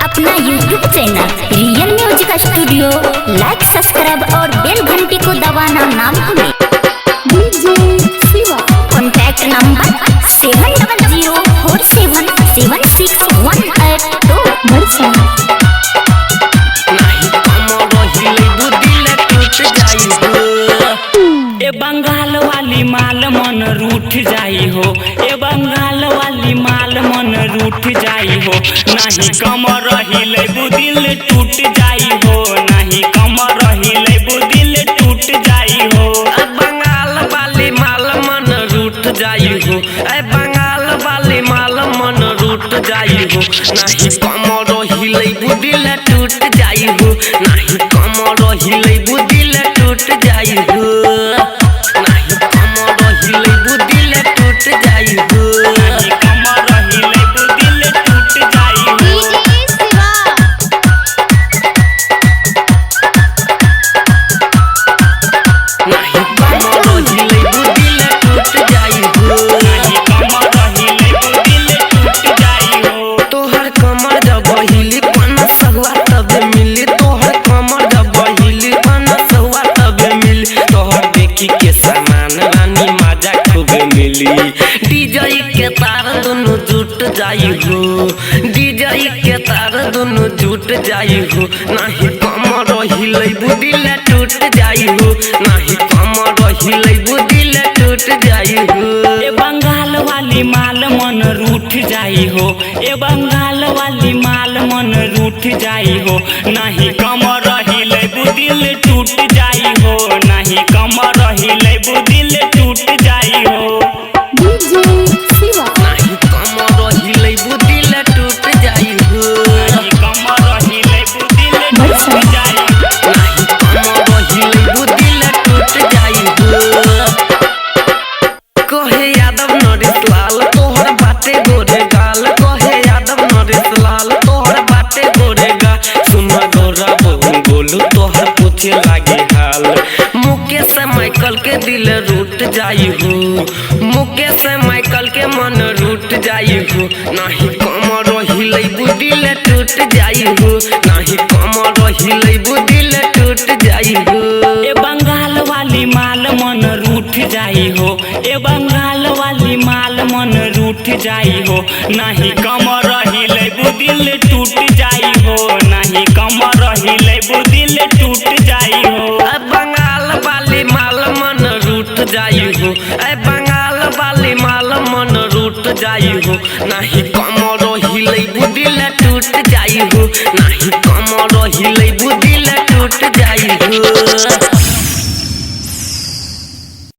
अपना YouTube channel real music studio like subscribe और बेल घंटी को दबाना ना भूलें। DJ Shiva. Contact number 7004776182। Barsa. नाही कमर हिलैबू दिल टूट जाई हो। ए बंगाल वाली माल मन रूठ जाई हो, ए बंगाल वाली माल मन रूठ जाई हो। नाही कमर हिलैबू दिल टूट जाई हो, नाही कमर हिलैबू दिल टूट जाई हो। ए बंगाल वाली माल मन रूठ जाई हो, ए बंगाल वाली माल मन रूठ जाई हो। नाही कमर हिलैबू दिल टूट जाई हो, नाही कमर हिलैबू दिल टूट जाई हो। नाही कमर हिलैबू दिल टूट जाई हो। नाही कमर हिलैबू दिल टूट जाई हो। DJ Shiva. नाही कमर हिलैबू दिल टूट जाई हो। नाही कमर हिलैबू दिल टूट जाई हो। तोहर कमर जब हिली पनसहुआ तब मिली, तोहर कमर जब हिली पनसहुआ तब मिली। तोहर देखी के सामान रानी मजा खूब मिली। डीजे के तार दुनु जुट जाई हो, डीजे के तार दुनु जुट जाई हो। नाही कमर हिलैबू दिल टूट जाई हो, नाही कमर हिलैबू दिल टूट जाई हो। ए बंगाल वाली माल मन रूठ जाई हो, ए बंगाल वाली माल मन रूठ जाई हो। नाही कमर हिलैबू दिल टूट जाई हो, नाही कमर हिलैबू दिल टूट जाई हो। DJ Shiva. नाही कमर हिलैबू दिल टूट जाई हो। नाही कमर हिलैबू दिल टूट जाई हो। नाही कमर हिलैबू दिल टूट जाई हो। कहे यादव नरेश लाल तोहर बाटे गोरे गाल, कहे यादव नरेश लाल तोहर बाटे गोरे गाल। सुन गौरा बहु गोलू तोहर पूछे लागे हाल। मुकेश माइकल के दिल रूट जाई हो, मुकेश माइकल के मन रूट जाई हो। नाही कमर हिलैबू दिल टूट जाई हो, नाही कमर हिलैबू दिल टूट जाई हो। ए बंगाल वाली माल मन रूठ जाई हो, ए बंगाल वाली माल मन रूठ जाई हो। नाही कमर हिलैबू दिल टूट जाई हो, नाही कमर हिलैबू दिल टूट जाई हो। ए बंगाल वाली माल मन रूठ जाई हो, ए बंगाल वाली माल मन रूठ जाई हो। नाही कमर हिलैबू दिल टूट जाई हो, नाही कमर हिलैबू दिल टूट जाई हो।